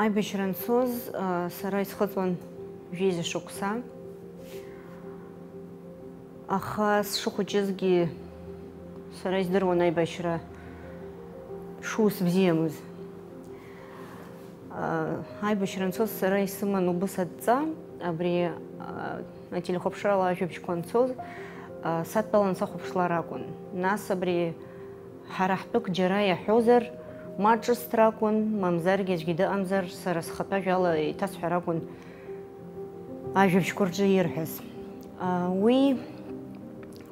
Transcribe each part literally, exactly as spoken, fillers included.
Аибашьра анцоз, сара исхыҵуан жәеиза шықәса. Аха сшыхәыҷызгьы сара издыруан аибашьра шус бзиамыз. Аибашьра анцоз сара исыман убыс адҵа, абри ателехәаԥшрала ажәабжьқәа анцоз, садтәалан сахәаԥшлар акәын. Нас абри ҳара ҳтәык џьара иаҳәозар, ма ҿысҭра акәын, мамзаргьы аӡәгьы дыҟамзар, сара схатәы ажәала еиҭасҳәар акәын ажәабжьқәа рҿы ирҳәаз. Уи,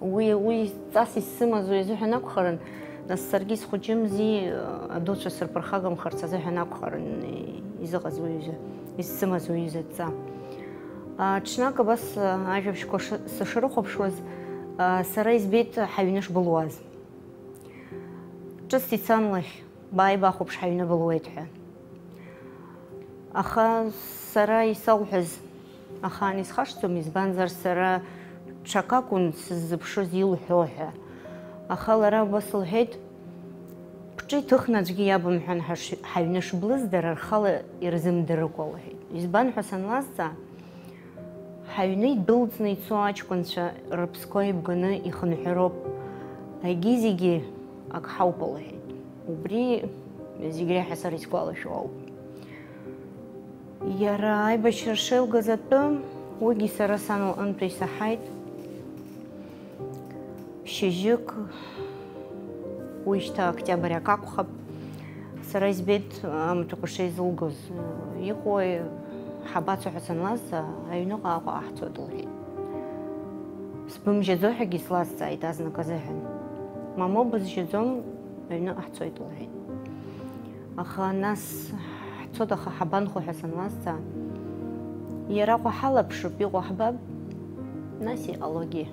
уи, уи ҵас исымаз уи азыҳәан акәхарын, нас саргьы схәыҷымзи, адуцәа сырԥырхагамхарц азыҳәан акәхарын изыҟаз уи изы, исымаз уи изы адҵа. Ҽнак абас ажәабжьқәа сышрыхәаԥшуаз, сара избеит ҳаҩны шбылуаз. Ҿыц ицан лахь, бааи бахәаԥш ҳаҩны былуеит ҳәа. Аха сара исауҳәаз ахаан исхашҭӡом, избанзар сара ҽак акәын сыззыԥшыз илҳәо ҳәа. Аха лара убас лҳәеит, бҿы иҭыхны аӡәгьы иабымҳәан ҳаҩны шблыз дара рхала ирзымдырыкәа лҳәеит. Избан ҳәа санлазҵаа, Ҳаҩны идәылҵны ицо аҷкәынцәа рыԥсқәа еибганы ихынҳәыроуп, егьи-зегьы ак ҳауп лҳәеит. Убри зегь реиҳа сара исгәалашәо ауп. Иара аибашьра шеилгаз атәы, уигьы сара сан лҟынтәи исаҳаит. Шьыжьык, уи шьҭа октиабр акакәхап, сара избеит амаҭәақәа шеизылгоз. Иҟои, ҳабацо ҳәа санлазҵаа, аҩныҟа Аҟәа ҟаҳҵоит лҳәеит. Сбымжьаӡо ҳәагьы слазҵааит азныказ азыҳәан. Мамоу, бызжьаӡом, аҩныҟа ҳцоит лҳәеит. Аха нас ҳцоит, аха ҳабанхо ҳәа санлазҵаа, иара Аҟәа ҳалаԥшып, иҟоу ҳбап, нас иҟалогьы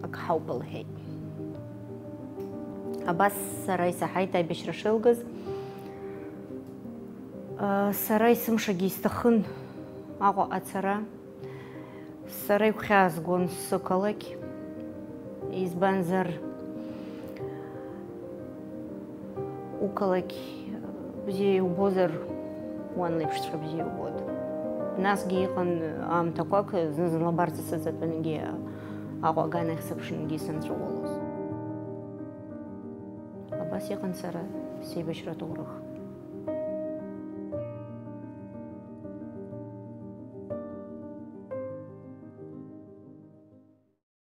ак ҳауп лҳәеит. Абас сара исаҳаит аибашьра шеилгаз. Сара есымшагьы исҭахын Аҟәа ацара. Сара игәхьаазгон сықалақь, избанзар, уқалақь бзиа иубозар, уан леиԥшҵәҟьа бзиа иубоит. Насгьы иҟан аамҭақәак, зны-зынла абарҵа сыҵатәангьы Аҟәа аганахь сыԥшынгьы санҵәуалоз. Абас иҟан сара сеибашьра аҭоурых.